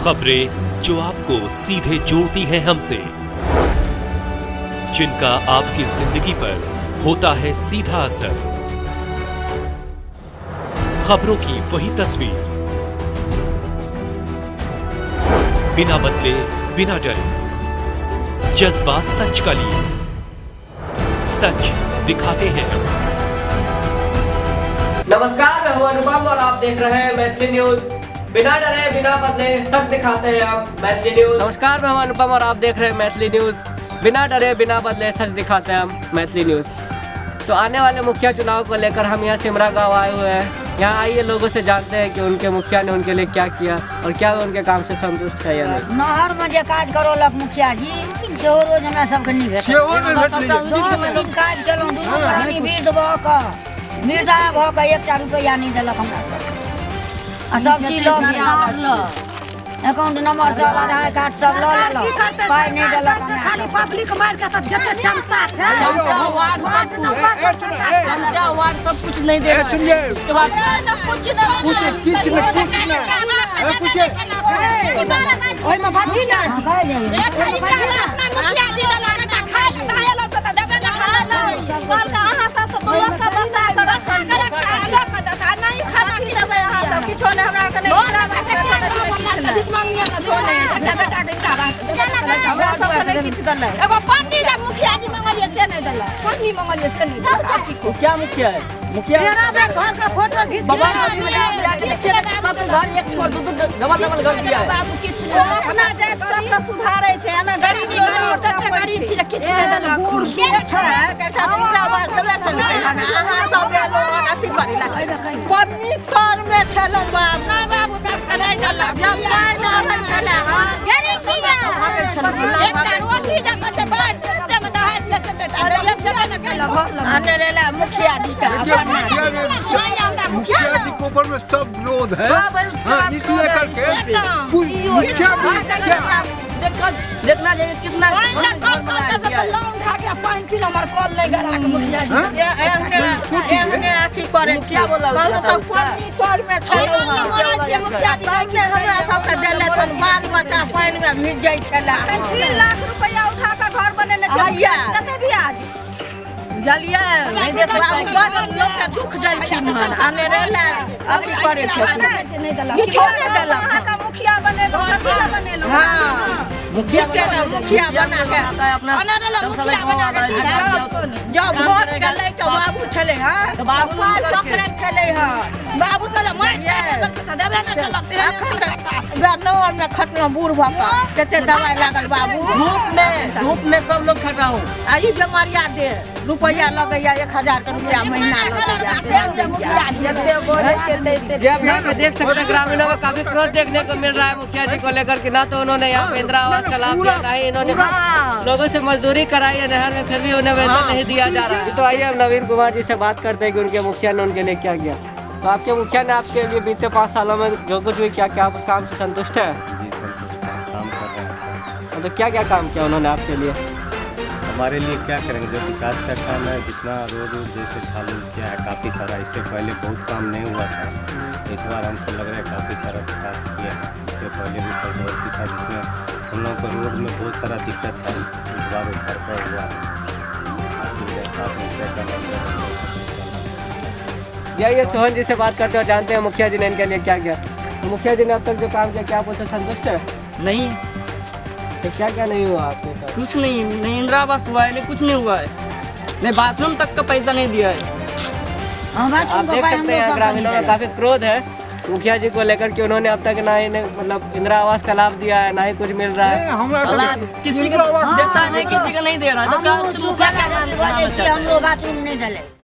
खबरें जो आपको सीधे जोड़ती हैं हमसे, जिनका आपकी जिंदगी पर होता है सीधा असर। खबरों की वही तस्वीर, बिना बदले बिना डरे, जज्बा सच का लिए सच दिखाते हैं हम। नमस्कार, मैं हूं अनुपम और आप देख रहे हैं मैथिली न्यूज। बिना डरे बिना बदले सच दिखाते हैं हम मैथिली न्यूज। नमस्कार, मैं हूं अनुपम और आप देख रहे हैं मैथिली न्यूज। बिना डरे बिना बदले सच दिखाते हैं हम मैथिली न्यूज। तो आने वाले मुखिया चुनाव को लेकर हम यहाँ सिमरा गांव आए हुए हैं। यहाँ आइए लोगों से जानते हैं कि उनके मुखिया ने उनके लिए क्या किया और क्या वो उनके काम से संतुष्ट है या नहीं। नहरमे जे काज करौलक मुखिया जी, सेहो रोज हमरा सबके नहि भेटल। सेहो नहि भेटलै। 10 दिन काज केलहुँ, दुनू प्राणी वृद्ध भऽ कऽ, वृद्धा भऽ कऽ एकटा रुपैआ नहि देलक हमरा सबके। आ सब चीज लऽ गेल, अकाउंट नंबर सब, आधार कार्ड सब लऽ लेलक, पाइ नहि देलक हमरा खाली सबके। पब्लिक मार के तऽ जते चमचा छै। वार्ड सब कुछ, चमचा वार्ड सब कुछ नहीं दे रहा है। सुनिए। उसके बाद कुछ नहीं। कुछ किछु नहि, कुछ नहि। ए, पूछे। ओहिमे बची ने। हँ, कहै जाइए। मुखिया जी देलक तऽ खाय लए, खाय लए से तऽ देबे ने खाय लए। कहलकै अहाँ सब तऽ लोकके बसा कऽ रखा लोकके देता नहि, खाना की देबै अहाँ सब? किछो नहि हमरा आरके, नहि इंदिरा आवास भेटल, किछु नहि, किछो नहि। एकटा बेटाके इंदिरा आवास, हमरा सबके नहि किछु देलै। एगो पन्नी जे मुखिया जी मंगलियै से नहि देलक, पन्नी मंगलियै से नहि देलक। वो क्या मुखिया है? मुखिया घर के फोटो घीच। बाबा नदी में जाके देखिए, सब घर एक छोड़ दू दू डबल डबल घर दिया है। बाबू किछु नहि। अपना जाति सबके सुधारै छै आ ने गरीब लोक। कते गरीब छी जे किछु नहि देलक। बूढ़ सूढ़ छै, एकटा इंदिरा आवास देबे केलकै हन। अहाँ सब एलहुँ हन अथी करै लए, पन्नी तरमे छलहुँ बाबू। नहि बाबू, दस के नहि देलक। जब पानि आबै छलै हन, एकटा रोटी जे कहै छै बाढ़ि मे दहाइ छलै से तऽ एक जगह ने केलक घर लग। आने ला मुखिया जी का अपना। नहि हमरा मुखिया मुखिया जी के ऊपर में सब विरोध है। सब है, उसके हाँ, बाद इसलिए विरोध है। करके मुखिया भी क्या देखा देखना चाहिए कितना पानि लए कल कल के से तऽ लोन उठा के पानि पीलहुँ, हमर कल नहि गड़ा के मुखिया जी। हाँ? एहने एहने अथी करै मुखिया बोला कहलहुँ तऽ पन्नी तरमे छलहुँ हन। मरै छियै मुखिया जी। तहने हमरा सबके देले छल, बाल बच्चा पानिमे भीज जाइ छलै। 3 लाख रुपया उठा के घर बनेने छै। हैया। कते ब्याज? बुझलियै बाबू, बड़ लोकके दुख देलखिन हन, अनेरे लए अथी करै छथिन। नहि देलक। किछो नहि देलक। अहाँके मुखिया बनेलहुँ, कथी लए बनेलहुँ? हँ, मुखिया। मुखिया मुखिया बना के आता है अपना। अनेरे लए मुखिया बना के की भेल? किछो नहि। जब वोट गेलै तऽ बाबू छलै हँ, तऽ बाबू पाइ करके। पकड़ै छलै हँ। बाबू से जे मारि खाइ गेल से तऽ देबे नहि केलक से। एखन तऽ वएह नौमे खटलहुँ बूढ़ भऽ कऽ, कते दवाइ लागल बाबू। धूप में, धूप में सब लोग खड़ा हो। आ ई बेमारिया दे रुपैआ लगैया, 1000 के रुपैआ महीना लगैया। मुखिया जी। जी आप यहाँ पे देख सकते हैं, ग्रामीणों में काफी क्रोध देखने को मिल रहा है मुखिया जी को लेकर कि ना तो उन्होंने यहाँ पे इंदिरा आवास का लाभ दिया, ना ही इन्होंने लोगों से मजदूरी कराई है नहर में, फिर भी उन्हें वेतन नहीं दिया जा रहा है। तो आइए हम नवीन कुमार जी से बात करते हैं कि उनके मुखिया ने उनके लिए क्या किया। तो आपके मुखिया ने आपके लिए बीते 5 सालों में जो कुछ भी किया, क्या आप उस काम से संतुष्ट है? जी, संतुष्ट हैं, काम कर रहे हैं अच्छा। तो क्या क्या काम किया उन्होंने आपके लिए? हमारे लिए क्या करेंगे, जो विकास का काम है, जितना रोड वोड जैसे चालू किया है काफ़ी सारा। इससे पहले बहुत काम नहीं हुआ था, इस बार हमको लग रहा है काफ़ी सारा विकास किया है। इससे पहले भी पंचवर्षीय था, जिसमें हम लोगों को रोड में बहुत सारा दिक्कत था, इस बार वो भरपाई हुआ है। बाकी इधर साथ में सेकंड अंदर हम लोग सब कुछ चल रहा है। जी आइए सोहन जी से बात करते हैं और जानते हैं मुखिया जी ने इनके लिए क्या किया। तो मुखिया जी ने अब तक जो काम किया, क्या आप उससे संतुष्ट है? नहीं। तो क्या क्या नहीं हुआ आपके साथ? कुछ नहीं, नहीं इंदिरा आवास हुआ है, नहीं कुछ नहीं हुआ है, नहीं बाथरूम तक का पैसा नहीं दिया है। हाँ, आप बाथरूम के देख पाइ सकते हैं हमरो यहाँ सबके ग्रामीणों में नहि। काफी क्रोध है मुखिया जी को लेकर कि उन्होंने अब तक ना ही मतलब इंदिरा आवास का लाभ दिया है, ना ही कुछ मिल रहा है। हमरा सबके किसी का देता नहीं, किसी का नहीं दे रहा है, तो हमरो क्या मुखिया सुखा का भऽ जाइ छियै, हमरो बाथरूम नहि देलै।